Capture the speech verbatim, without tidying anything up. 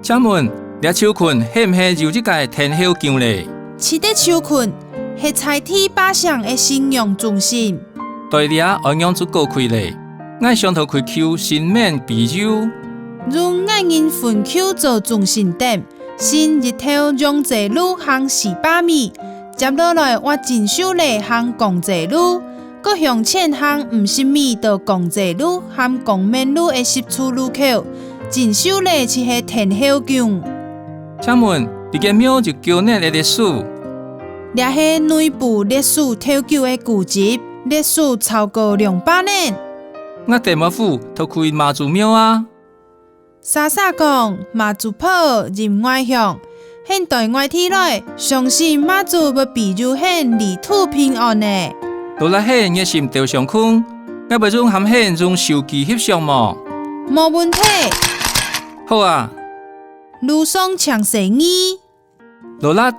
請問，這就近係毋係有一個天后宮咧？這个就近係在地八省个信仰中心。對這愛仰子過去咧？𠊎想討去求神明庇佑。用𠊎人分區做中心點，先一條陽濟路行四百米，接落來斡錦繡樓行光濟路， 過向前行五十米到光濟路和光明路个十字路口，錦繡樓就係天后宮。請問，這間廟有幾多年个歷史？這係內埔歷史悠久个古蹟，歷史超過兩百年。𠊎等無赴討去媽祖廟啊！ 沙沙講，媽祖婆任外鄉，你對外地來，相信媽祖會庇佑你旅途平安呢。勞瀝你熱心鬥相共，𠊎會用和你用手機翕相無？無問題。好啊。路上請細義。勞瀝